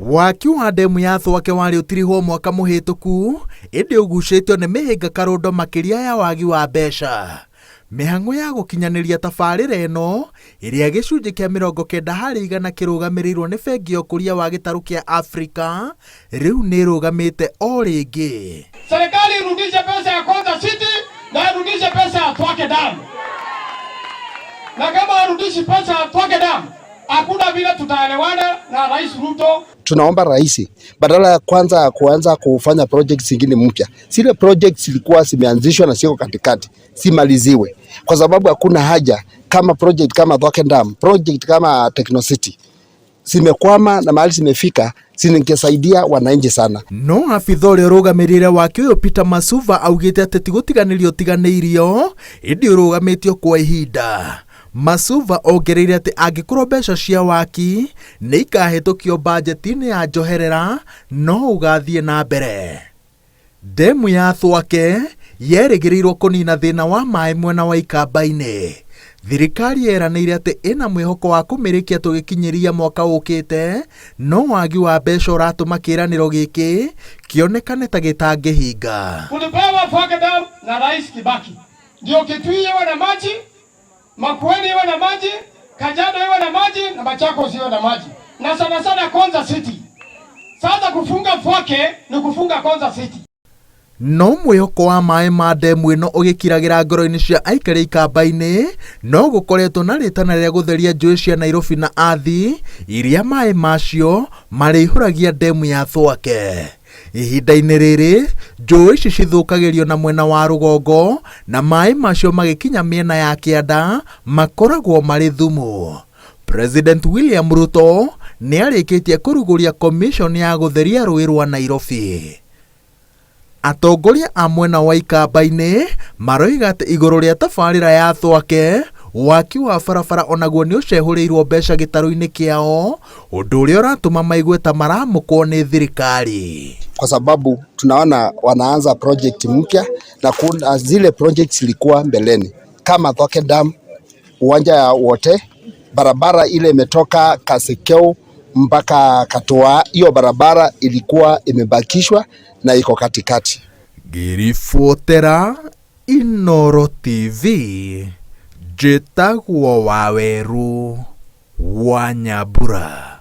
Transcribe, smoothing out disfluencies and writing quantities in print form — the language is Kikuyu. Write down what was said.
Waki wa ndemu ya Thwake warĩ ũtirihwo mwaka mũhĩtũku, ĩndĩ ũgucĩtio nĩ mĩhĩnga karũndo makĩria ya wagi wa mbeca. Mĩhang'o ya gũkinyanĩria tabarĩra ĩno, ĩrĩa gĩcunjĩ kĩa 90% kĩrũgamĩrĩirwo nĩ Bengi ya Ũkũria wa Gĩtarũ kĩa Afrika, rĩu nĩ ĩrũgamĩte o rĩngĩ. Serikali irudishe pesa ya Konza City na irudishe pesa ya Thwake Dam. Na kama harudishi pesa ya Thwake Dam, hakuna vile tutaelewana na Rais Ruto. Tunaomba rais badala ya kwanza kuanza kufanya projects zingine mpya, zile projects zilikuwa zimeanzishwa na siko katikati, simaliziwe, kwa sababu hakuna haja kama project kama Thwake Dam, project kama Techno City zimekwama na mahali zimefika zingesaidia wananchi sana. No abitha ũrĩa ũrũgamĩrĩire waki ũyũ Peter Masuva augĩte atĩ ti gũtiganĩrio ũtiganĩirio ĩndĩ ũrũgamĩtio kwa ihinda. Masuva ongereire atĩ angĩkorwo mbeca cia waki nĩ ikahĩtũkio bajeti-inĩ ya njoherera no ũgathiĩ na mbere. Ndemu ya Thwake yerĩgĩrĩirwo kũnina thĩna wa maĩ mwena wa Ikamba-inĩ. Thirikari yeranĩire atĩ ĩna mwĩhoko wa kũmĩrĩkia tũgĩkinyĩria mwaka ũkĩte, no wagi wa mbeca ũratũma kĩĩranĩro gĩkĩ kĩonekane ta gĩtangĩhinga. Tulipewa Thwake Dam na Rais Kibaki, ndio Kitui iwe na maji, Makueni iwe na maji, Kajiado iwe na maji na Machakos iwe na maji, na sana sana Konza City. Sasa kufunga Thwake ni kufunga Konza City. No mwĩhoko wa maĩ ma ndemu ĩno ũgĩkiragĩra ngoro-inĩ cia aikari Ikamba-inĩ, no gũkoretwo na rĩtana rĩa gũtheria njũĩ cia Nairobi na Athi iria maĩ macio marĩihũragia ndemu ya Thwake. Ihinda-inĩ rĩrĩ, njũĩ ici cithũkagĩrio na mwena wa rũgongo na maĩ macio magĩkinya mĩena ya kĩanda makoragwo marĩ thumu. President William Ruto nĩ arĩkĩtie kũrugũria commission ya gũtheria rũĩ rwa Nairobi. Atongoria a mwena wa Ikamba-inĩ maroiga atĩ igũrũ rĩa tabarĩra ya Thwake, waki wa barabara onaguo nĩ ũcehũrĩirwo mbeca gĩtarũ-inĩ kĩao, ũndũ ũrĩa ũratũma maigue ta maramũkwo nĩ thirikari. Kwa sababu tunaona wanaanza project mpya na kuna zile projects zilikuwa mbeleni kama Thwake Dam, uwanja ya wote, barabara ile imetoka Kasekeu mpaka Katoa, hiyo barabara ilikuwa imebakishwa na iko katikati. Ngĩribotera Inooro TV, njĩtagwo Waweru wa Nyambura.